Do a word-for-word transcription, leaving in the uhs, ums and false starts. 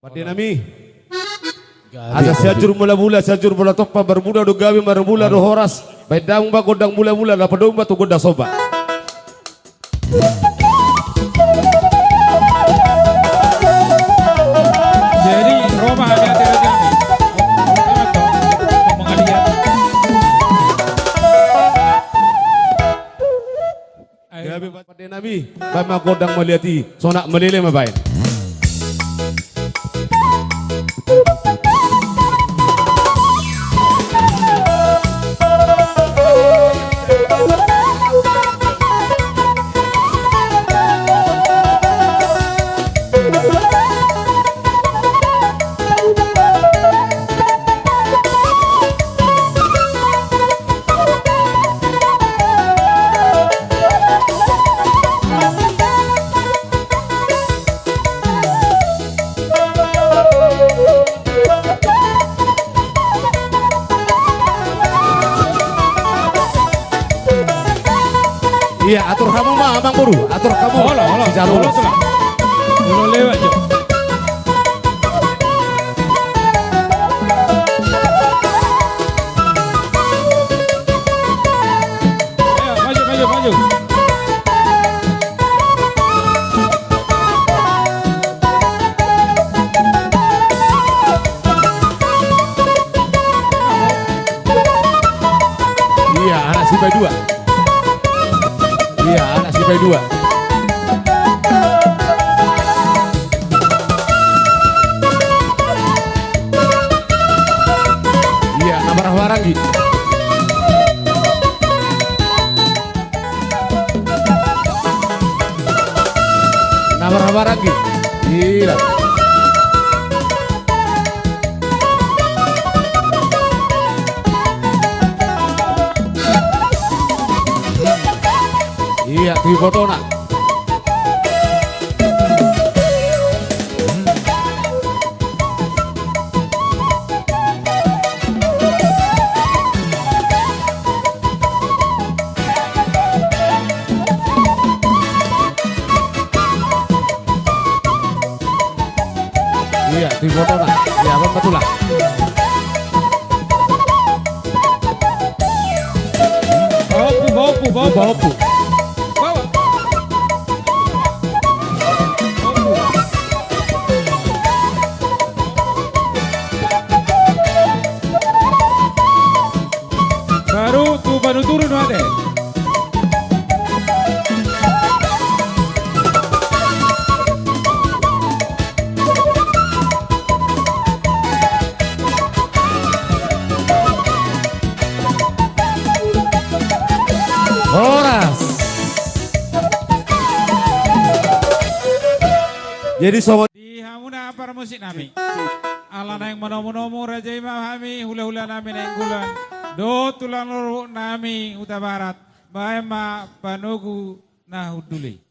Pande nami. Asa Sianjur Mulamula, Sianjur Mulatompa, marmula do gabe, marmula do horas. Baen damang ma gondang mulamula, laho padomu ma tu gondang somba. Jadi, ro ma hami, ate raja nami. Ro ma tu pangalian. Gabe, pande nami, baen ma gondang mauliate i, sonang malele ma baen. Ia, atur hamu ma, amangboru, atur hamu. Olo, olo, sijalo olo, olo. Olo, lewat jo. Ayo, maju, maju, maju. Ia, anak si Baidua. Ia, anak si Baidua. Ia, na marhaha maranggi. Na marhaha maranggi. Ia. Ia, tu ibotona. Ia, tu ibotona. Ia, bang, betul lah. Baopu, baopu, baopu. Baopu. Bawa. Baru tu panuturi do ate. Horas. Jadi songon di hamuna parmusik nami. Ala naeng manomu-nomu raja i ma hami, hula-hula nami Nainggolan. Dohot tulang rorobot nami Hutabarat. Baen ma panogu na hundul i.